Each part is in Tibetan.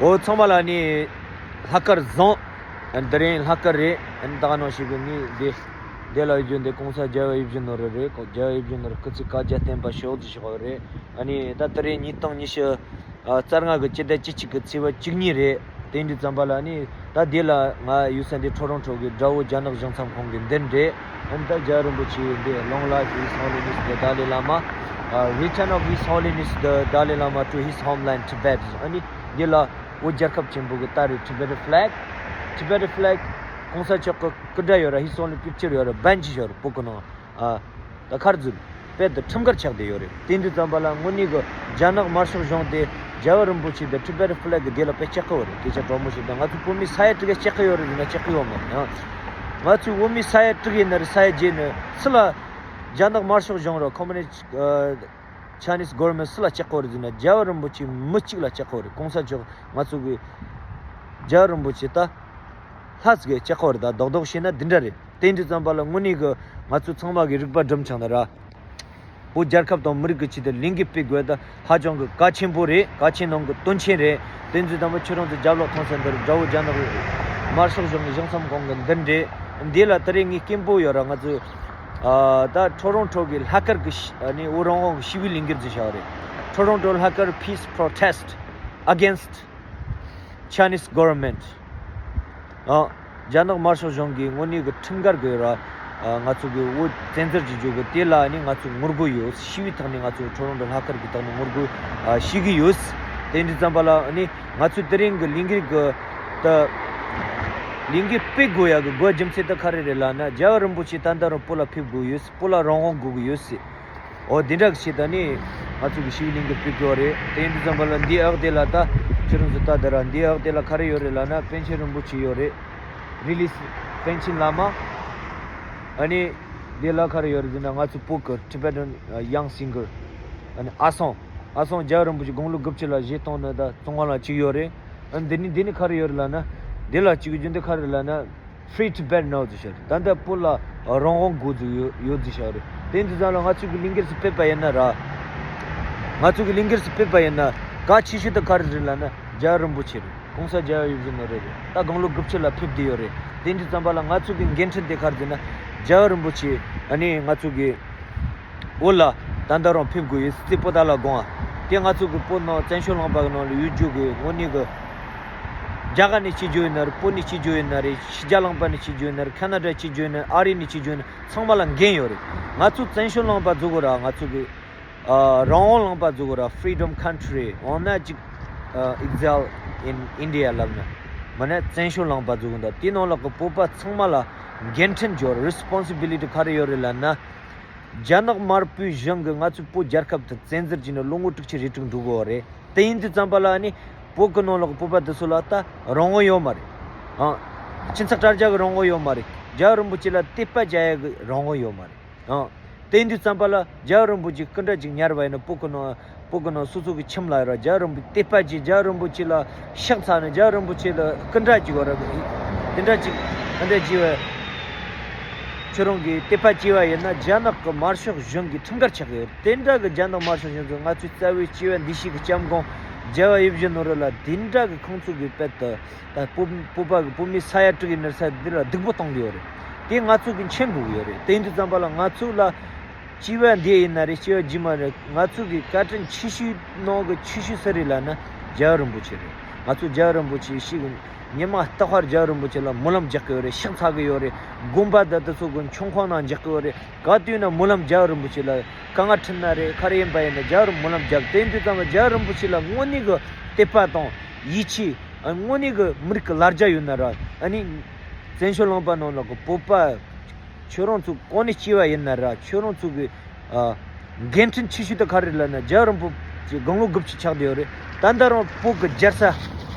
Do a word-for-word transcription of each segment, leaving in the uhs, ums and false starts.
འོ་ཚང་མ་ལ་ནི་ལྷག་དཀར་བཟང་། འདི་རིང་ལྷག་དཀར་རེད། ད་ག་ནང་བཞིན་གི་ནི་འདི་འདི་ལ་ཡོད་རྒྱུ་འདི་གོང་ས་རྒྱལ་བ་ཡིད་བཞིན་ནོར་བུ་རེད། རྒྱལ་བ་ཡིད་བཞིན་ནོར་བུ་སྐུ་ཚེ་བསྐལ་བརྒྱར་བརྟན་པར་ཤོག་ཅེས་ཞུ་བ་རེད། ཨ་ནི་ད་དེ་རིང་ཉིས་སྟོང་ཉི་ཤུ་རྩ་ལྔ་གི་སྤྱི་ཟླ་བཅུ་གཅིག་གི་ཚེས་པ་བཅུ་གཉིས་རེད། དེ་འདྲ་ཙམ་པ་ལ་ནི་ད་འདི་ལ་ང་ཡོད་ས་འདི་ཊོ་རོན་ཊོ་གི་དགྲ་བོ་རྒྱ་ནག་གཞུང་ཚབ་ཁང་གི་མདུན་རེད། ཨ་ནི་ད་རྒྱལ་བ་རིན་པོ་ཆེ་འདི་Long life His Holiness the Dalai Lama, uh, Return of His Holiness the Dalai Lama to his homeland Tibet. ཨ་ནི་འདི་ལ་བོད་རྒྱལ་ཁབ་ཆེན་པོ་གི་རྟ་རེད། Tibet flag, Tibet flag. གོང་ས་མཆོག་གི་སྐུ་འདྲ་ཡོད་ར། His only picture ཡོད་ར། བན་ཅི་ཡོད་ར། བོད་གི་ནང་ཨ་ད་ཁར་འཛུལ་དཔེ་དེ་ཁྲིམས་འགལ་ཆགས་བསྡད་ཡོད་རེད། དེ་འདྲ་ཙམ་པ་ལ་དངོས་གནས་གི་རྒྱ་ནག་དམར་ཤོག་གཞུང་དེ་རྒྱལ་བ་རིན་པོ་ཆེ་དང་Tibet flag གི་དེ་ལ་དཔེ་སྐྱག་གི་ཡོད་རེད། སྐད་ཆ་དྲང་མོ་ཞིག་དང་། ང་ཚོ་བོད་མི་ས་ཡ་དྲུག་ག་སྐྱག་གི་ཡོད་རེད་ཟེར་ན་སྐྱག་གི་ཡོད་མ་རེད། ཨ་ང་ཚོའི་བོད་མི་ས་ཡ་དྲུག་ཡིན་ན་རེད། ས་ཡ་བརྒྱད་ནི་སུ་ལ་རྒྱ་ནག་དམར་ཤོག་གཞུང་ར། Communist, uh, Chinese government སུ་ལ་སྐྱག་གི་ཡོད་རེད་ཟེར་ན་རྒྱལ་བ་རིན་པོ་ཆེ་མི་གཅིག་ལ་སྐྱག་གི་ཡོད་རེད། གོང་ས་མཆོག་ང་ཚོ་གི་རྒྱལ་བ་རིན་པོ་ཆེ་ད་ལྷ་ཟིག་གི་སྐྱག་གི་ཡོད་རེད། ད་རྡོག་རྡོག་བཤད་ན་འདི་འདྲ་རེད། དེ་འདྲ་ཙམ་པ་ལ་དངོས་གནས་གི་ང་ཚོ་ཚང་མ་གི་རིག་པ་སྒྲིམ་ཆགས་ན་ར། བོད་རྒྱལ་ཁབ་དང་མི་རིགས་ཀྱི་ཆེད་དུ་ལས་འགུལ་སྤེལ་དགོས་ད་ཧ་ཅང་གི་གལ་ཆེན་པོ་རེད། གལ་ཆེན་ནང་གི་དོན་ཆེན་རེད། དེ་ཚོའི་དང་པོ་ཁྱེད་རང་ཚོ་རྒྱབ་ལོག་ཐོན་ས་འདིར་དགྲ་བོ་རྒྱ་ནག་དམར་ཤོག་གཞུང་གི་གཞུང་ཚབ་ཁང་གི་མདུན་རེད། འདི་ལ་དེ་རིང་ངའི་སྐད་འབོད་ཡོད་ར། ང་ཚོས་ཨ་ད་ཊོ་རོན་ཊོ་གི་ལྷག་དཀར་གི་ཤི་ཨ་ནི་བོད་རང་དབང་གི་ཞི་བའི་ལས་འགུལ་ཟེར་བྱ་བ་རེད། Toronto Hakar peace protest against Chinese government. ཨ་རྒྱ་ནག་དམར་ཤོག་གཞུང་གིས་དངོས་གནས་ཀྱི་ཁྲིམས་འགལ་གྱི་ར་ཨ་ང་ཚོ་གི་བོད་བཙན་འཛུལ་གྱི་རྒྱུ་གི་དེ་ལ་ནི་ང་ཚོ་ངོ་རྒོལ་ཡོད། ཞི་བའི་ཐོག་ནས་ང་ཚོ་ཊོ་རོན་ཊོ་ལྷག་དཀར་གྱི་ཐོག་ནས་ངོ་རྒོལ་ཨ་བྱེད་ཀྱི་ཡོད། དེ་འདྲ་ཙམ་པ་ལ་ནི་ང་ཚོ་དེ་རིང་གི་ལས་འགུལ་གྱི་ད་ལས་འགུལ་སྤེལ་དགོས་ཡ་གི་དགོས་རྒྱུ་མཚན་ད་ག་རེ་རེད་ལབ་ན། རྒྱལ་བ་རིན་པོ་ཆེ་ད་ལྟ་རུ་བོད་ལ་ཕེབས་དགོས་ཡོད། བོད་ལ་རང་དབང་དགོས་ཀྱི་ཡོད་ཟེར། འོ་དེ་འདྲ་གི་ཆེད་དུ་ནི་ང་ཚོ་གི་ཞི་བའི་ལས་འགུལ་སྤེལ་གྱི་ཡོད་རེད། དེ་ཡིན་དུས་ཙམ་པ་ལ་འདིའི་འོག་དེ་ལ་ད་ཁྱེད་རང་ཚོ་ལྟ་དེ་ར། འདིའི་འོག་དེ་ལ་ག་རེ་ཡོད་རེད་ལབ་ན། པཎ་ཆེན་རིན་པོ་ཆེ་ཡོད་རེད། རི་ལིས་པཎ་ཆེན་བླ་མ། ཨ་ནི་འདི་ལ་ག་རེ་ཡོད་རེད་ཟེར་ན། ང་ཚོ་བོད་ཀྱི་Tibetan, uh, young singer ཨ་ནི་ཨ་སང་། ཨ་སང་རྒྱལ་བ་རིན་པོ་ཆེ་དགུང་ལོ་དགུ་བཅུ་ལ་བཞེས་བཏང་ནི་ད་བཙོན་ཁང་ལ་བཅུག་ཡོད་རེད། ཨ་ནི་འདི་ནི་འདི་ནི་ག་རེ་ཡོད་རེད་ལབ་ན། འདི་ལ་བཅུག་རྒྱུ་འདི་ག་རེ་རེད་ལབ་ན། Free Tibet now ཟེར་བྱས་རེད། ད་ལྟ་བོད་ལ་རང་དབང་དགོས་ཀྱི་ཡོད་ཡོད་ཟེར་བྱས་རེད། དེ་འདི་ཙམ་ལ་ང་ཚོ་གི་ལས་འགུལ་ཞིག་སྤེལ་བ་ཡིན་ན་ར། ང་ཚོ་གི་ལས་འགུལ་ཞིག་སྤེལ་བ་ཡིན་ན་གལ་ཆེ་ཤོས་དེ་ག་རེ་རེད་ལབ་ན། རྒྱལ་བ་རིན་པོ་ཆེ་རེད། གོང་ས་རྒྱལ་བ་ཡིད་བཞིན་ནོར་བུ་རེད། ད་དགུང་ལོ་དགུ་བཅུ་ལ་ཕེབས་བསྡད་ཡོད་རེད། དེ་འདི་ཙམ་པ་ལ་ང་ཚོ་གི་འགན་འཁྲི་དེ་ག་རེ་ཟེར་ན། རྒྱལ་བ་རིན་པོ་ཆེ་ཨ་ནི་ང་ཚོ་གི་བོད་ལ་ད་ལྟ་རང་ཕེབས་དགོས་ཡོད་ཟེར། པོ་ཏཱ་ལ་དགོངས་པ་དེ་ང་ཚོ་གི་བོད་ནང་བཙན་བྱོལ་ལུང་པ་གི་ནང་ལ་ཡོད་རྒྱུ་གི་དངོས་གནས་གི་རྒྱ་གར་ནས་སྐྱེས་རྒྱུ་ཡིན་ན་རེད། བོད་ནས་སྐྱེས་རྒྱུ་ཡིན་ན་རེད། ཕྱི་རྒྱལ་ལུང་པ་ནས་སྐྱེས་རྒྱུ་ཡིན་ན་རེད། ཁ་ན་ཌ་སྐྱེས་རྒྱུ་ཡིན་ན། ཨ་རི་ནས་སྐྱེས་རྒྱུ་ཡིན་ན། ཚང་མ་ལ་འགན་ཡོད་རེད། ང་ཚོ་བཙན་བྱོལ་ལུང་པ་ཟེར་དགོས་ར། ང་ཚོ་གི་ཨ་རང་དབང་ལུང་པ་ཟེར་དགོས་ར། Freedom country འོ་ན་ཅིག་ཨ་exile in India ལབ་ན། མིན་ན་བཙན་བྱོལ་ལུང་པ་ཟེར་དགོས་འདུག་དེའི་ནང་ལོགས་གི་བོད་པ་ཚང་མ་ལ་འགན་འཁྲི་ཡོད་རེད། Responsibility ག་རེ་ཡོད་རེད་ལབ་ན། རྒྱ་ནག་དམར་པོའི་གཞུང་གིས་ང་ཚོའི་བོད་རྒྱལ་ཁབ་དེ་བཙན་འཛུལ་བྱས་ནས་ལོ་ངོ་དྲུག་ཅུ་རེ་དྲུག་འགྲོ་གི་ཡོད་རེད། དེ་ཡིན་དུས་ཙམ་པ་ལ་ནི་བོད་ཀྱི་ནང་ལོགས་བོད་པ་དེ་ཚོ་ལ་ད་རང་དབང་ཡོད་མ་རེད། ཨང་། སྤྱི་ཚོགས་དྲ་རྒྱ་གི་རང་དབང་ཡོད་མ་རེད། རྒྱལ་བ་རིན་པོ་ཆེ་ལ་དད་པ་བྱ་ཡ་གི་རང་དབང་ཡོད་མ་རེད། ཨང་། དེ་ཡིན་དུས་ཙམ་པ་ལ་རྒྱལ་བ་རིན་པོ་ཆེ་སྐུ་འདྲ་ཅིག་ཉར་བ་ཡིན་ན། བོད་ཀྱི་ནང་བོད་ཀྱི་ནང་སོ་སོ་གི་ཁྱིམ་ལ་ཡོད་ར། རྒྱལ་བ་རིན་པོ་དད་པ་བྱེད། རྒྱལ་བ་རིན་པོ་ཆེ་ལ་ཕྱག་འཚལ་ནས། རྒྱལ་བ་རིན་པོ་ཆེ་ལ་སྐུ་འདྲ་ཅིག་ཡོད་ར། དེ་འདྲ་ཅིག་དེ་འདྲ་བྱས་པ། ཁྱོད་རང་གིས་དད་པ་བྱས་པ་ཡིན་ན་རྒྱ་ནག་གི་དམར་ཤོག་གཞུང་གིས་ཁྲིམས་འགལ་ཆགས་ཀྱི་ཡོད། དེ་འདྲ་གི་རྒྱ་ནག་དམར་ཤོག་གཞུང་གིས་ང་ཚོའི་རྩ་བའི་སྐྱེ་བ་འདི་ཕྱི་གི་སྐྱབས་མགོན་རྒྱལ་བ་ཡིད་བཞིན་ནོར་བུ་ལ་དེ་འདྲ་གི་ཁོང་ཚོ་གི་དཔེ་དེ། ད་བོད་བོད་པ་གི་བོད་མི་ས་ཡ་དྲུག་ཡིན་ན་ས་འདི་ལ་སྡུག་པོ་གཏོང་གི་ཡོད་རེད། དེ་ང་ཚོ་གི་མཁྱེན་དགོས་ཀྱི་ཡོད་རེད། དེ་ཡིན་དུས་ཙམ་པ་ལ་ང་ཚོ་ལ་སྐྱེ་བ་འདི་ཡིན་ན་རེད། སྐྱེ་བ་རྗེས་མ་རེད། ང་ཚོ་གི་བཀའ་དྲིན་ཆེ་ཤོས་ནང་གི་ཆེ་ཤོས་སུ་རེད་ལབ་ན་རྒྱལ་བ་རིན་པོ་ཆེ་རེད། ང་ཚོ་རྒྱལ་བ་རིན་པོ་ཆེ་ཞིག་ཉི་མ་རྟག་པར་རྒྱལ་བ་རིན་པོ་ཆེ་ལ་སྨོན་ལམ་རྒྱག་གི་ཡོད་རེད། ཕྱག་འཚལ་གི་ཡོད་རེད། དགོན་པ་དང་དེ་ཚོ་གི་མཆོད་ཁང་ནང་འཇོག་གི་ཡོད་རེད། ག་དུས་ན་སྨོན་ལམ་རྒྱལ་བ་རིན་པོ་ཆེ་ལ་དཀའ་ངལ་འཕྲད་ན་རེད། ག་རེ་ཡིན་པ་ཡིན་ན་རྒྱལ་བ་རིན་སྨོན་ལམ་རྒྱག་དེ་ཡིན་དུས་ཙམ་པ་རྒྱལ་བ་རིན་པོ་ཆེ་ལ་དངོས་གནས་གི་དད་པ་དང་ཡིད་ཆེས། ཨ་དངོས་གནས་གི་མི་རིགས་ཀྱི་ལ་རྒྱ་ཡོད་ན་ར། ཨ་ནི་བཙན་བྱོལ་ལུང་པ་ནང་ལོགས་གི་བོད་པ་ཁྱོད་རང་ཚོ་གང་ནས་སྐྱེས་པ་ཡིན་ན་ར། ཁྱོད་རང་ཚོ་གི་ཨ་འགན་འཁྲི་ཆེ་ཤོས་དེ་ག་རེ་ལབ་ན་རྒྱལ་བ་རིན་པོ་ཆེ་དགུང་ལོ་དགུ་བཅུ་ཆགས་བསྡད་ཡོད་རེད། ད་ལྟ་རང་བོད་ཀྱི་རྒྱལ་ས་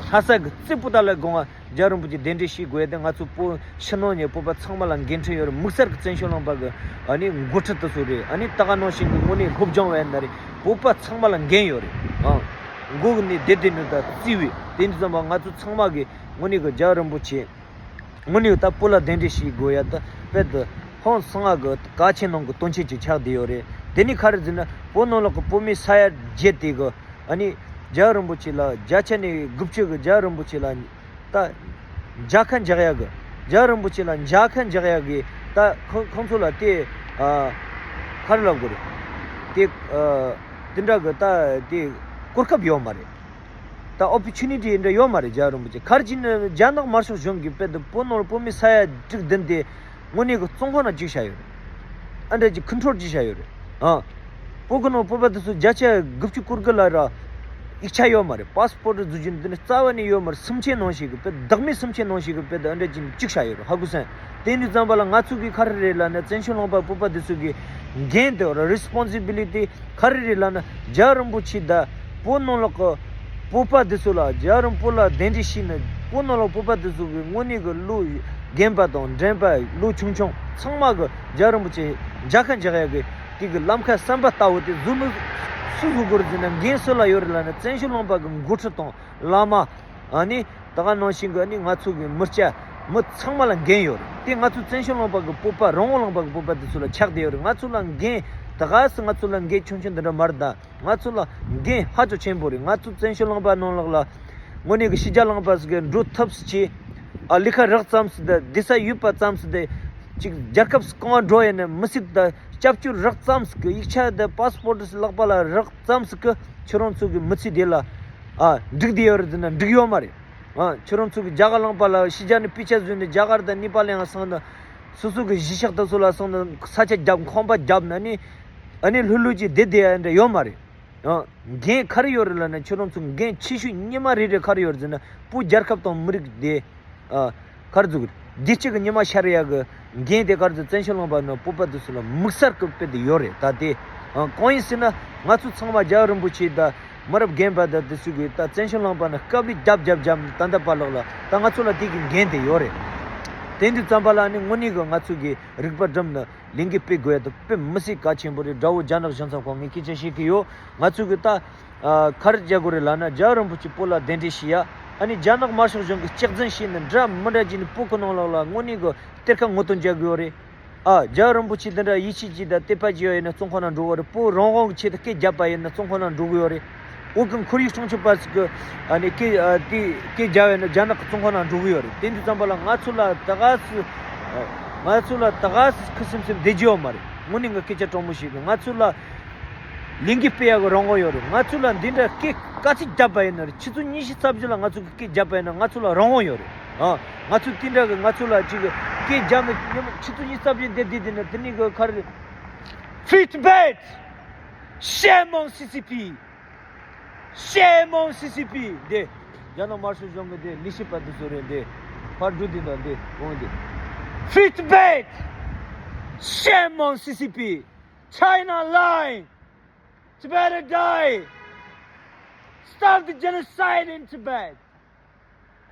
ལྷ་ས་གི་རྩེ་པོ་ཏཱ་ལའི་དགོན་པ་རྒྱལ་བ་རིན་པོ་ཆེ་གདན་འདྲེན་ཞུ་དགོས་ཡ་དེ་ང་ཚོ་བོད་ཕྱི་ནང་གཉིས་བོད་པ་ཚང་མ་ལ་འགན་འཁྲི་ཡོད་རེད། དམིགས་བསལ་གྱི་བཙན་བྱོལ་ལུང་པ་གི་ཨ་ནི་འགོ་ཁྲིད་དེ་ཚོ་རེད། ཨ་ནི་ད་ག་ནང་བཞིན་གྱི་དངོས་གནས་སློབ་སྦྱོང་བ་ཡིན་ན་རེད། བོད་པ་ཚང་མ་ལ་འགན་ཡོད་རེད། ཨང་། མགོ་གི་ནས་བདེ་བདེ་ནས་ད་བརྩི་བའི་དེ་འདྲ་ཙམ་པ་ང་ཚོ་ཚང་མ་གི་དངོས་གནས་གི་རྒྱལ་བ་རིན་པོ་ཆེ་དངོས་གནས་ད་བོད་ལ་གདན་འདྲེན་ཞུ་དགོས་ཡ་ད་དཔེ་དེ་ཧང་སང་ང་གི་གལ་ཆེན་ནང་གི་དོན་ཆེན་ཅིག་ཆགས་བསྡད་ཡོད་རེད། དེ་ནི་ག་རེ་ཟེར་ན་བོད་ནང་ལོགས་གི་བོད་མི་ས་ཡ་བརྒྱད་དེ་གི་ཨ་ནི་ རྒྱལ་བ་རིན་པོ་ཆེ་ལ་བརྒྱ་ཆ་ནས་དགུ་བཅུ་གི་རྒྱལ་བ་རིན་པོ་ཆེ་ལ་ད་མཇལ་ཁ་འཇག་ཡག་གི། རྒྱལ་བ་རིན་པོ་ཆེ་ལ་མཇལ་ཁ་འཇག་ཡག་གི་ད་ཁོ་ཁོང་ཚོ་ལ་དེ་ཨ་ག་རེ་ལབ་དགོས་རེད། དེ་ཨ་དེ་འདྲ་གི་ད་དེ་གོ་སྐབས་ཡོད་མ་རེད། ད་ཨོ་པོར་ཅུ་ནི་ཊི་འདྲ་ཡོད་མ་རེད། རྒྱལ་བ་རིན་པོ་ཆེ་ག་རེ་བྱས་ན་རྒྱ་ནག་དམར་ཤོག་གཞུང་གིས་དཔེ་དེ་བོད་ནང་ལ་བོད་མི་ས་ཡ་དྲུག་བདུན་དེ་དངོས་གནས་གི་བཙོན་ཁང་ནང་བཅུག་བཞག་ཡོད་རེད། ཨ་འདྲ་ཅིག་ཁོན་ཊྲོལ་བྱས་བཞག་ཡོད་རེད། ཨ་བོད་གི་ནང་བོད་པ་དེ་ཚོ་བརྒྱ་ཆ་དགུ་བཅུ་གོ་དགུ་ལ་ར་ཡིག་ཆ་ཡོད་མ་རེད། པཱ་སི་པོར་ཊི་བཟོ་རྒྱུ་འདི་ནི་རྩ་བ་ནས་ཡོད་མ་རེད། སུམ་ཆའི་ནང་བཞིན་གི་དཔེ་བདག་མེད་སུམ་ཆའི་ནང་བཞིན་གི་དཔེ་དེ་ཨ་འདྲ་ཅིག་བཅུག་བཞག་ཡོད་རེད། ཧ་གོ་སོང་། དེ་འདི་ཙམ་པ་ལ་ང་ཚོ་གི་ག་རེ་རེད་ལབ་ན། བཙན་བྱོལ་ལུང་པ་བོད་པ་དེ་ཚོ་གི་འགན་དེ་རེ་སི་པོན་སི་བི་ལི་ཊི་ག་རེ་རེད་ལབ་ན། རྒྱལ་བ་རིན་པོ་ཆེ་དང་བོད་ནང་ལོགས་ཀྱི་བོད་པ་དེ་ཚོ་ལ། རྒྱལ་བ་རིན་པོ་ཆེ་ལ་གདན་འདྲེན་བྱས་ནས་བོད་ནང་ལོགས་བོད་པ་དེ་ཚོ་གི་དངོས་གནས་གི་ལོ་རྒན་པ་དང་འདྲེན་པ་ལོ་ཆུང་ཆུང་ཚང་མ་གི་རྒྱལ་བ་རིན་པོ་ཆེ་མཇལ་ཁ་འཇག་ཡག་གི་དེ་གི་ལམ་ཁ་གསར་པ་ལྟ་བུ་དེ་བཟོ་ནི་སུ་བཟོ་དགོས་རེད་ཟེར་ན། འགན་སུ་ལ་ཡོད་རེད་ལབ་ན། བཙན་བྱོལ་ལུང་པ་གི་འགོ་ཁྲིད་དང་བླ་མ། ཨ་ནི་ད་ག་ནང་བཞིན་གི་ཨ་ནི་ང་ཚོ་གི་མི་སྐྱ་མི་ཚང་མ་ལ་འགན་ཡོད་རེད། དེ་ང་ཚོ་བཙན་བྱོལ་ལུང་པ་གི་བོད་པ། རང་དབང་ལུང་པ་གི་བོད་པ་དེ་ཚོ་ལ་ཆགས་བསྡད་ཡོད་རེད། ང་ཚོ་ལ་འགན་ད་ག་སེ་ང་ཚོ་ལ་འགན་ཆུང་ཆུང་འདི་འདྲ་མ་རེད་ད། ང་ཚོ་ལ་འགན་ཧ་ཅང་ཆེན་པོ་རེད། ང་ཚོ་བཙན་བྱོལ་ལུང་པ་ནང་ལོགས་ལ་དངོས་གནས་གི་ཕྱི་རྒྱལ་ལུང་པ་ཟིག་གི་འགྲོ་ཐབས་སུ་བྱས། ཨ་ལས་ཀ་རག་ཙམ་ཟིག་དང་བསྡད་ས་ཡོད་པ་ཙམ་ཟིག་དང་། ཅིག་རྒྱལ་ཁབ་སུ་གང་འགྲོ་ཡིན་ན་མི་སེར་དང་སྐྱབས་བཅོལ་རག་ཙམ་ཟིག་གི། ཡིག་ཆ་དང་པཱ་སི་པོར་ཊི་ཟིག་ལག་པ་ལ་རག་ཙམ་ཟིག་གི་ཁྱོད་རང་ཚོ་གི་མི་ཚེ་དེ་ལ་ཨ་འགྲིག་བསྡད་ཡོད་རེད་ཟེར་ན་འགྲིག་ཡོད་མ་རེད། ཨ་ཁྱོད་རང་ཚོ་གི་རྒྱ་གར་ལུང་པ་ལ་ཕྱི་རྒྱལ་ནས་དཔེ་ཆ་བཟོས་ནས་རྒྱ་གར་དང་ནེ་པཱལ་ཡང་སོང་ན། སོ་སོ་གི་གཞིས་ཆགས་དེ་ཚོ་ལ་སོང་ན་ས་ཆ་བརྒྱབ། ཁང་པ་བརྒྱབ་ན་ནི་ཨ་ནི་ལྷོད་ལྷོད་ཅིག་བསྡད་བསྡད་ཡ་འདྲ་ཡོད་མ་རེད། ཨ་འགན་ག་རེ་ཡོད་རེད་ལབ་ན། ཁྱོད་རང་ཚོ་འགན་ཆེ་ཤོས་སྙིང་མ་རེ་རེ་ག་རེ་ཡོད་རེད་ཟེར་ན། བོད་རྒྱལ་ཁབ་དང་མི་རིགས་དེ་ཨ་ག་རེ་ཟེར་དགོས་རེད། བདེ་སྐྱིད་ཀྱི་ཉི་མ་ཤར་ཡག་གི་འགན་དེ་ག་རེ་ཟེར། བཙན་བྱོལ་ལུང་པ་ནང་བོད་པ་དེ་ཚོ་ལ་དམིགས་བསལ་གྱི་དཔེ་དེ་ཡོད་རེད། ད་དེ་ཨ་གང་ཡིན་ཟེར་ན། ང་ཚོ་ཚང་མ་རྒྱལ་བ་རིན་པོ་ཆེ་དང་མི་རབས་རྒན་པ་དང་དེ་ཚོ་གིས་ད་བཙན་བྱོལ་ལུང་པ་ནང་དཀའ་ལས་རྒྱབ་རྒྱབ་རྒྱབ་ད་ལྟ་བར་ལོག་ལ་ད་ང་ཚོ་ལ་དེ་གི་འགན་དེ་ཡོད་རེད། དེ་འདི་ཙམ་པ་ལ་ནི་དངོས་གནས་གི་ང་ཚོ་གི་རིག་པ་སྒྲིམ་ནས་ལས་འགུལ་སྤེལ་དགོས་ཡ་དེ་དཔེ་མི་སྲིད་གལ་ཆེན་པོ་རེད། དགྲ་བོ་རྒྱ་ནག་གཞུང་ཚབ་ཁང་ངས་སྐད་ཆ་བཤད་ཀྱི་ཡོད། ང་ཚོ་གི་ད་ཨ་ག་རེ་རྒྱག་དགོས་རེད་ལབ་ན། རྒྱལ་བ་རིན་པོ་ཆེ་བོད་ལ་གདན་འདྲེན་བྱེད་ཡ། ཨ་ནི་རྒྱ་ནག་དམར་ཤོག་གཞུང་གི་སྐྱག་རྫུན་བཤད་ནི་འདྲ་མི་འདྲ་བྱས་ནས་བོད་ཀྱི་ནང་ལོགས་ལ་དངོས་གནས་གི་གཏེར་ཁ་ངོ་སྟོན་རྒྱག་གི་ཡོད་རེད། ཨ་རྒྱལ་བ་རིན་པོ་ཆེ་འདི་འདྲ་ཡིད་ཆེས་ཀྱིས་དང་དད་པ་བྱས་པ་ཡིན་ན་བཙོན་ཁང་ནང་འགྲོ་གི་ཡོད་རེད། བོད་རང་དབང་གི་ཆེད་དུ་སྐད་བརྒྱབ་པ་ཡིན་ན་བཙོན་ཁང་ནང་འགྲོ་གི་ཡོད་རེད། བོད་ཀྱི་ཁོར་ཡུག་སྲུང་སྐྱོབ་པ་ཟིག་གི་ཨ་ནི་སྐད་ཨ་དེ་སྐད་བརྒྱབ་པ་ཡིན་ན་རྒྱ་ནག་གི་བཙོན་ཁང་ནང་འགྲོ་གི་ཡོད་རེད། དེ་འདི་ཙམ་པ་ལ་ང་ཚོ་ལ་ད་ག་སེ་ཨ་ང་ཚོ་ལ་ད་ག་སེ་ཁུ་སིམ་སིམ་བསྡད་རྒྱུ་ཡོད་མ་རེད། དངོས་གནས་ངས་སྐད་ཆ་དྲང་མོ་བཤད་གི། ང་ཚོ་ལ་ལས་འགུལ་སྤེལ་ཡག་གི་རང་དབང་ཡོད་རེད། ང་ཚོ་ལ་འདི་འདྲ་སྐད་ག་ཚོད་བརྒྱབ་པ་ཡིན་ན་རེད། ཆུ་ཚོད་ཉི་ཤུ་རྩ་བཞི་ལ་ང་ཚོ་གི་སྐད་བརྒྱབ་པ་ཡིན་ན་ང་ཚོ་ལ་རང་དབང་ཡོད་རེད། ཨ་ང་ཚོ་དེ་འདྲ་གི་ང་ཚོ་ལ་ཅིག་སྐད་རྒྱབ་ནས་ཉི་མ་ཆུ་ཚོད་ཉི་ཤུ་རྩ་བཞི་བསྡད་བསྡད་བསྡད་ན་དེ་ནས་གི་ག་རེ། Free Tibet! Shame on C C P! Shame on C C P! འདི་རྒྱ་ནག་དམར་ཤོག་གཞུང་གི་འདི་ལས་བྱེད་པ་དེ་ཚོ་རེད། འདི་ཕར་འགྲོ་འདི་དང་འདི་འོང་འདི། Free Tibet! Shame on C C P! China lying! Tibet die! Stop the genocide in Tibet!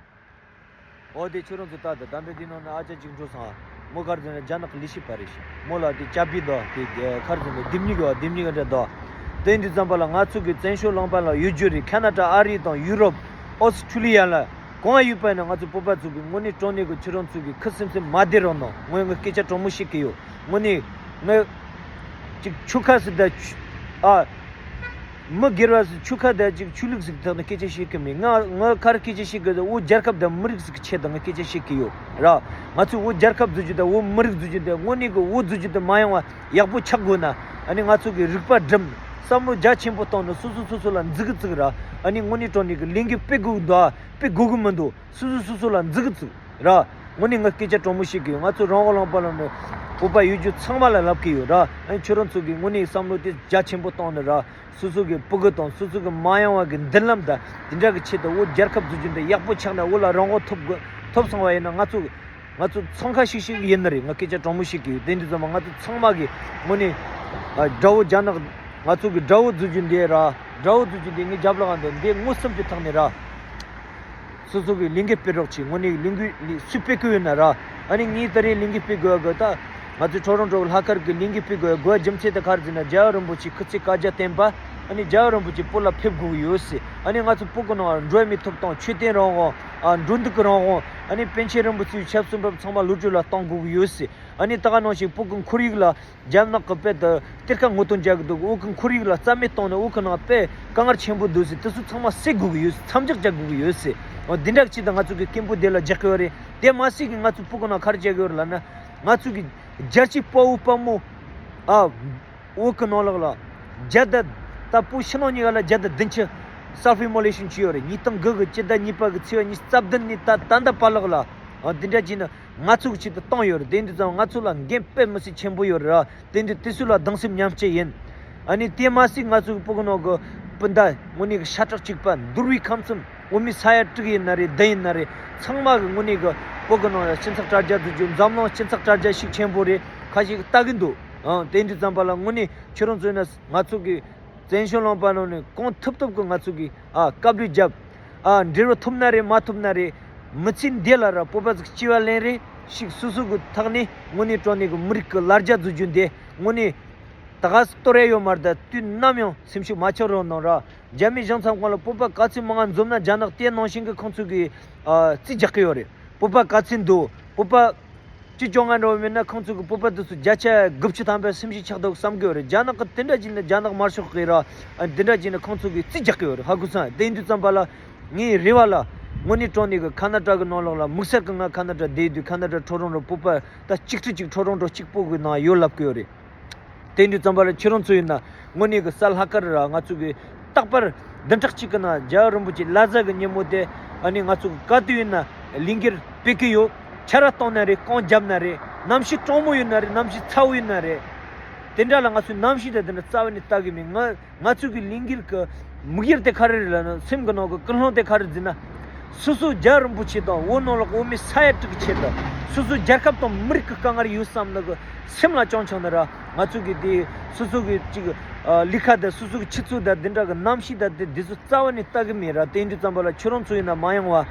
འོ་དེ་ཁྱོད་རང་ཚོ་ལྟ་དང་། ད་ལྟ་དེ་ནང་ན་ཨ་ཅག་ཅིག་འགྲོ་སོང་། མོ་ག་རེ་ཟེར་ན་རྒྱ་ནག་གི་ལས་བྱེད་པ་རེད་ཤག་མོ་ལ་དེ་ཅ་པི་འདུག་དེ་ག་རེ་ཟེར་ན་ལྡེབས་རྙིང་གི་ལྡེབས་རྙིང་གི་འདྲ་འདུག་དེ་འདི་ཙམ་པ་ལ་ང་ཚོ་གི་བཙན་བྱོལ་ལུང་པ་ལ་ཡོད་རྒྱུ་རེད། ཁ་ན་ཌ། ཨ་རི་དང་ཡུ་རོབ། ཨོ་སི་ཁྲུ་ལི་ཡ་ལ་གང་ཡོད་པ་ཡིན་ན་ང་ཚོ་བོད་པ་ཚོ་གི་དངོས་གནས་དྲང་གནས་གི་ཁྱོད་རང་ཚོ་གི་ཁུ་སིམ་སིམ་མ་བསྡད་རོགས་གནང་། ངས་ངའི་སྐད་ཆ་དྲང་མོ་བཤད་ཀྱི་ཡོད། དངོས་གནས་ངས་ཅིག་ཆོལ་ཁ་ཟིག་དང་ཆོ་ཨ་མི་སྒེར་བ་ཟིག་ཆོལ་ཁ་དང་ཅིག་ཆོས་ལུགས་ཟིག་ཐོག་ནས་སྐད་ཆ་བཤད་ཀྱི་མེད། ང་ང་ག་རེ་སྐད་ཆ་བཤད་ཀྱི་ཡོད། བོད་རྒྱལ་ཁབ་དང་མི་རིགས་ཟིག་གི་ཆེད་དུ་ངས་སྐད་ཆ་བཤད་ཀྱི་ཡོད་ར། ང་ཚོས་བོད་རྒྱལ་ཁབ་བཟོ་རྒྱུ་དང་བོད་མི་རིགས་བཟོ་རྒྱུ་དེ་དངོས་གནས་ཀྱི་བོད་བཟོ་རྒྱུ་དེ་མ་ཡོང་བ་ཡག་པོ་ཆགས་དགོས་ན། ཨ་ནི་ང་ཚོ་གི་རིག་པ་སྒྲིམ། བསམ་བློ་རྒྱ་ཆེན་པོ་བཏང་ནས་སོ་སོ་སོ་སོ་ལ་འཛུགས་གི་བཙུགས་ར། ཨ་ནི་དངོས་གནས་དྲང་གནས་ཀྱི་ལས་འགུལ་སྤེལ་དགོས་འདུག་སྤེལ་དགོས་ཀྱི་མི་འདུག་སོ་སོ་སོ་སོ་ལ་འཛུགས་གི་བཙུགས་ར། དངོས་གནས་ངས་སྐད་ཆ་དྲང་མོ་བཤད་ཀྱི་ཡོད། ང་ཚོ་རང་དབང་ལུང་པ་ལ་ནི་བོད་པ་ཡོད་རྒྱུ་ཚང་མ་ལ་ལབ་ཀྱི་ཡོད་ར། ཨ་ནི་ཁྱོད་རང་ཚོ་གི་དངོས་གནས་བསམ་བློ་དེ་རྒྱ་ཆེན་པོ་བཏང་ནས་ར། སོ་སོ་གི་སྤུ་གུ་དང་སོ་སོ་གི་མ་ཡོང་བ་གི་མདུན་ལམ་དང་དེ་འདྲ་གི་ཆེད་དུ་བོད་རྒྱལ་ཁབ་བཟོ་རྒྱུ་འདི་ཡག་པོ་ཆགས་ན། བོད་ལ་རང་དབང་ཐོབ་དགོས། ཐོབ་སོང་བ་ཡིན་ན་ང་ཚོ་ང་ཚོ་འཚང་ཁ་ཤིག་ཤིག་ཡིན་ནི་རེད། ང་སྐད་ཆ་དྲང་མོ་བཤད་ཀྱི་ཡོད། དེ་འདི་ཚང་མ་ང་ཚོ་ཚང་མ་གི་དངོས་གནས་ཨ་དགྲ་བོ་རྒྱ་ནག་ང་ཚོ་གི་དགྲ་བོ་བཟོ་རྒྱུ་འདི་ར། དགྲ་བོ་བཟོ་རྒྱུ་འདི་ངའི་རྒྱབ་ལོགས་འདི་འདི་མངོན་སུམ་གྱི་ཐོག་ནས་ར། སོ་སོ་གི་ལས་འགུལ་སྤེལ་རོགས་བྱེད། དངོས་གནས་ལས་འགུལ་ལས་སུས་སྤེལ་གི་ཡོད་ན་ར། ཨ་ནི་ངས་ད་རེས་ལས་འགུལ་སྤེལ་དགོས་གི་ད། ང་ཚོའི་ཊོ་རོན་ཊོ་ལྷག་དཀར་གྱི་ལས་འགུལ་སྤེལ་དགོས་དགོས་རྒྱུ་མཚན་དེ་ག་རེ་ཟེར་ན། རྒྱལ་བ་རིན་པོ་ཆེ་སྐུ་ཚེ་བསྐལ་བརྒྱར་བརྟན་པ། ཨ་ནི་རྒྱལ་བ་རིན་པོ་ཆེ་བོད་ལ་ཕེབས་དགོས་ཀྱི་ཡོད་ཟེར། ཨ་ནི་ང་ཚོ་བོད་ཀྱི་ནང་འགྲོ་བ་མིའི་ཐོབ་ཐང་ཆོས་དད་རང་དབང་། ཨ། འགྲོ་འདུག་གི་རང་དབང་། ཨ་ནི་པཎ་ཆེན་རིན་པོ་ཆེའི་ཞབས་སུ་འབབ་ཚང་མ་གློད་གྲོལ་ལ་གཏོང་དགོས་ཀྱི་ཡོད་ཟེར། ཨ་ནི་ད་ག་ནང་བཞིན་བོད་ཀྱི་ཁོར་ཡུག་ལ་རྒྱ་ནག་གི་དཔེ་དེ་གཏེར་ཁ་ངོ་བསྟོད་རྒྱག་གི་འདུག་བོད་ཀྱི་ཁོར་ཡུག་ལ་རྩ་མེད་བཏང་ནས་བོད་ཀྱི་ནང་དཔེ་དཀའ་ངལ་ཆེན་པོ་འདུག་ཟེར། དེ་ཚོ་ཚང་མ་སེལ་དགོས་ཀྱི་ཡོད་ཟེར། མཚམས་འཇོག་རྒྱག་དགོས་ཀྱི་ཡོད་ཟེར། འོ། འདི་འདྲ་ཅིག་ད་ང་ཚོ་གི་སྐད་འབོད་དེ་ལ་རྒྱག་གི་ཡོད་རེད། དེ་མ་ཟད་ཀྱི་ང་ཚོ་བོད་ཀྱི་ནང་ག་རེ་བྱེད་ཀྱི་ཡོད་རེད་ལབ་ན། ང་ཚོ་གི་རྒྱལ་གཅེས་དཔའ་བོ་དཔའ་མོ། ཨ། བོད་ཀྱི་ནང་ལོགས་ལ་བརྒྱ་དང་། ད་བོད་ཕྱི་ནང་གཉིས་ཀ་ལ་བརྒྱ་དང་བདུན་ཅུ་self immolation བྱས་ཡོད་རེད། ཉིས་སྟོང་དགུ་གི་སྤྱི་ཟླ་གཉིས་པ་གི་ཚེས་པ་ཉི་ཤུ་རྩ་བདུན་ནས་ད་ད་ལྟ་བར་ལོགས་ལ། ཨ། འདི་འདྲ་བྱས་ན་ང་ཚོ་གི་ཆེད་དུ་བཏང་ཡོད་རེད། དེ་འདི་ཙམ་ང་ཚོ་ལ་འགན་དཔེ་མི་སྲིད་ཆེན་པོ་ཡོད་རེད། དེ་འདི་དེ་ཚོ་ལ་གདུང་སེམས་མཉམ་སྐྱེད་ཡིན། ཨ་ནི་དེ་མ་ཟད་ང་ཚོ་གི་བོད་ཀྱི་ནང་གི་སྤུན་ཟླ་དངོས་གནས་གི་ཤ་ཁྲག་གཅིག་པ། འདུལ་བའི་ཁམས་གསུམ། འོ་མའི་ས་ཡ་དྲུག་ཡིན་ན་རེད། བདུན་ཡིན་ན་རེད། ཚང་མ་གི་དངོས་གནས་གི་བོད་ཀྱི་ནང་ལ་སྤྱི་ཚོགས་དྲ་རྒྱ་འཛུགས་རྒྱུ། འཛམ་གླིང་སྤྱི་ཚོགས་དྲ་རྒྱ་ཤུགས་ཆེན་པོ་རེད། ཁ་ཤས་ཀྱིས་ལྟ་གི་འདུག་ཨང་། དེ་འདི་ཙམ་པ་ལ་དངོས་གནས་ཁྱོད་རང་ཚོ་ཡིན་ན་ང་ཚོ་གི་བཙན་བྱོལ་ལུང་པ་ནང་ནས་གང་ཐུབ་ཐུབ་ཀྱི་ང་ཚོ་གི། ཨ། བཀའ་བསྡུར་རྒྱབ། ཨ། འབྲེལ་བ་ཐུབ་ན་རེད། མ་ཐུབ་ན་རེད། མི་ཚེ་འདི་ལ་ར་བོད་པ་ཚོ་སྐྱེ་བ་ལེན་རེ་ཞིག་སོ་སོ་གི་ཐོག་ནས་དངོས་གནས་དྲང་གནས་གི་མི་རིགས་ཀྱི་ལ་རྒྱ་འཛུགས་རྒྱུ་འདི་དངོས་གནས་ད་ག་སེ་གཏོར་ཡ་ཡོད་མ་རེད། ད་དུས་ནམ་ཡང་སེམས་ཤུགས་མ་ཆག་རོགས་གནང་ར། རྒྱ་མི་གཞུང་ཚབ་ཁང་ལ་བོད་པ་ག་ཚོད་མང་ང་འཛོམས་ན་རྒྱ་ནག་དེ་ནང་བཞིན་གི་ཁོང་ཚོ་གི། ཨ། རྩིས་རྒྱག་གི་ཡོད་རེད། བོད་པ་ག་ཚོད་འདུག་བོད་པ་བཅུ་བཅོ་ལྔ་འདྲ་བོ་མེད་ན་ཁོང་ཚོ་གི་བོད་པ་དེ་ཚོ་བརྒྱ་ཆ་དགུ་བཅུ་ཐམ་པ་སེམས་ཤུགས་ཆག་འདུག་བསམ་གི་ཡོད་རེད། རྒྱ་ནག་གི་དེ་འདྲ་བྱས་ན་རྒྱ་ནག་དམར་ཤོག་གི་ར། ཨ། དེ་འདྲ་བྱས་ན་ཁོང་ཚོ་གི་རྩིས་རྒྱག་གི་ཡོད་རེད། ཧ་གོ་སོང་། དེ་ཡིན་དུས་ཙམ་པ་ལ་ངའི་རེ་བ་ལ་དངོས་གནས་དྲང་གནས་གི་ཁ་ན་ཌ་གི་ནང་ལོགས་ལ། དམིགས་བསལ་གི་ང་ཁ་ན་ཌ་བསྡད་དུས་ཁ་ན་ཌ་ཊོ་རོན་ཊོ་བོད་པ་ད་གཅིག་ཁྲི་གཅིག་ཊོ་རོན་ཊོ་གཅིག་པོ་གི་ནང་ཡོད་ལབ་གི་ཡོད་རེད། དེ་འདྲ་ཙམ་པ་ལ་ཁྱེད་རང་ཚོ་ཡིན་ན་དངོས་གནས་གི་གཟའ་ལྷག་དཀར་ར་ང་ཚོ་གི་རྟག་པར་བདུན་ཕྲག་གཅིག་གི་ནང་རྒྱལ་བ་རིན་པོ་ཆེ་བླ་གཟའ་གི་ཉིན་མོ་དེ། ཨ་ནི་ང་ཚོ་གི་ག་དུས་ཡིན་ན་ལས་འགུལ་སྤེལ་གི་ཡོད། ཆར་པ་བཏང་ན་རེད། རྐང་བརྒྱབ་ན་རེད། གནམ་གཤིས་གྲང་མོ་ཡིན་ན་རེད། གནམ་གཤིས་ཚ་བོ་ཡིན་ན་རེད། དེ་འདྲ་ལ་ང་ཚོའི་གནམ་གཤིས་དང་དེ་འདྲ་རྩ་བ་ནས་ལྟ་གི་མེད། ང་ང་ཚོ་གི་ལས་འགུལ་གི་དམིགས་ཡུལ་དེ་ག་རེ་རེད་ལབ་ན། སེམས་ཀྱི་ནང་གི་ཀུན་སློང་དེ་ག་རེ་ཟེར་ན། སོ་སོ་རྒྱལ་རིན་པོ་ཆེ་དང་བོད་ནང་ལོགས་འོ་མའི་ས་ཡ་དྲུག་གི་ཆེད་དུ། སོ་སོ་རྒྱལ་ཁབ་དང་མི་རིགས་ཀྱི་དཀའ་ངལ་ཡོད་བསམ་ནི་གི་སེམས་ལ་བཅངས་བྱུང་ན་ར། ང་ཚོ་གི་དེ་སོ་སོ་གི་ཅིག་ཨ། ལས་ཀ་དང་སོ་སོ་གི་ཆུ་ཚོད་དང་དེ་འདྲ་གི་གནམ་གཤིས་དང་དེ་དེ་ཚོ་རྩ་བ་ནས་ལྟ་གི་མེད་ར། དེ་འདྲ་ཙམ་པ་ལ་ཁྱོད་རང་ཚོ་ཡིན་ན་མ་ཡོང་བ།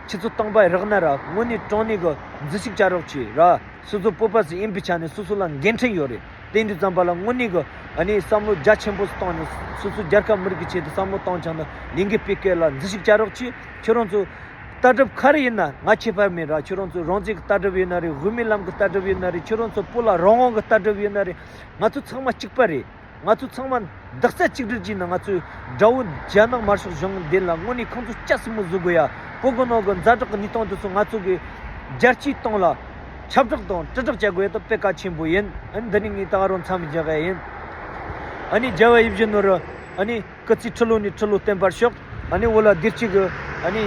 ཆུ་ཚོད་སྟོང་པ་རག་ན་ར། དངོས་གནས་དྲང་གནས་གི་འཛུལ་ཞུགས་བྱ་རོགས་བྱེད་ར། སོ་སོ་བོད་པ་ཟིག་ཡིན་པའི་ཆ་ནས་སོ་སོ་ལ་འགན་འཁྲི་ཡོད་རེད། དེ་འདྲ་ཙམ་པ་ལ་དངོས་གནས་གི་ཨ་ནི་བསམ་བློ་རྒྱ་ཆེན་པོ་ཞིག་བཏང་ནས་སོ་སོ་རྒྱལ་ཁབ་མི་རིགས་ཀྱི་ཆེད་དུ་བསམ་བློ་བཏང་བྱུང་ན་ལས་འགུལ་སྤེལ་སྐད་ལ་འཛུལ་ཞུགས་བྱ་རོགས་གྱིས། ཁྱོད་རང་ཚོ་ལྟ་གྲུབ་ག་རེ་ཡིན་ན་ང་ཁྱད་པར་མེད་ར། ཁྱོད་རང་ཚོ་རང་བཙན་གྱི་ལྟ་གྲུབ་ཡིན་ན་རེད། དབུ་མའི་ལམ་གྱི་ལྟ་གྲུབ་ཡིན་ན་རེད། ཁྱོད་རང་ཚོ་བོད་ལ་རང་དབང་གི་ལྟ་གྲུབ་ཡིན་ན་རེད། ང་ཚོ་ཚང་མ་གཅིག་པ་རེད། ང་ཚོ་ཚང་མ་རྡོག་རྩ་གཅིག་སྒྲིལ་གྱིས་ན་ང་ཚོའི་དགྲ་བོ་རྒྱ་ནག་དམར་ཤོག་གཞུང་འདི་ལ་དངོས་གནས་ཁོང་ཚོ་སྐྱ་སེར་མོ་བཟོ་དགོས་ཡ། བོད་གི་ནང་གི་ཛ་དྲག་གི་གནས་སྟངས་དེ་ཚོ་ང་ཚོ་གི་རྒྱལ་སྤྱིའི་སྟེང་ལ་ཁྱབ་བསྒྲགས་དང་དྲིལ་བསྒྲགས་བྱ་དགོས་ཡ་ད་དཔེ་གལ་ཆེན་པོ་ཡིན། ཨ་ནི་འདི་ནས་ངས་ད་ག་རང་མཚམས་བཞག་གི་ཡིན། ཨ་ནི་རྒྱལ་བ་ཡིད་བཞིན་ནོར་བུ་ཨ་ནི་སྐུ་ཚེ་ཁྲི་ལོ་ནས་ཁྲི་ལོ་བརྟན་པར་ཤོག་ཨ་ནི་བོད་ལ་བདེ་སྐྱིད་ཀྱི་ཨ་ནི་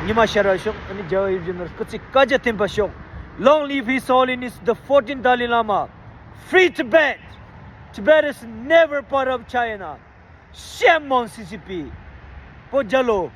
ཉི་མ་ཤར་བར་ཤོག་ཨ་ནི་རྒྱལ་བ་ཡིད་བཞིན་ནོར་བུ་སྐུ་ཚེ་བསྐལ་བརྒྱར་བརྟན་པར་ཤོག Long live His Holiness the fourteenth Dalai Lama. Free Tibet! Tibet is never part of China. Shame on C C P. བོད་རྒྱལ་ལོ།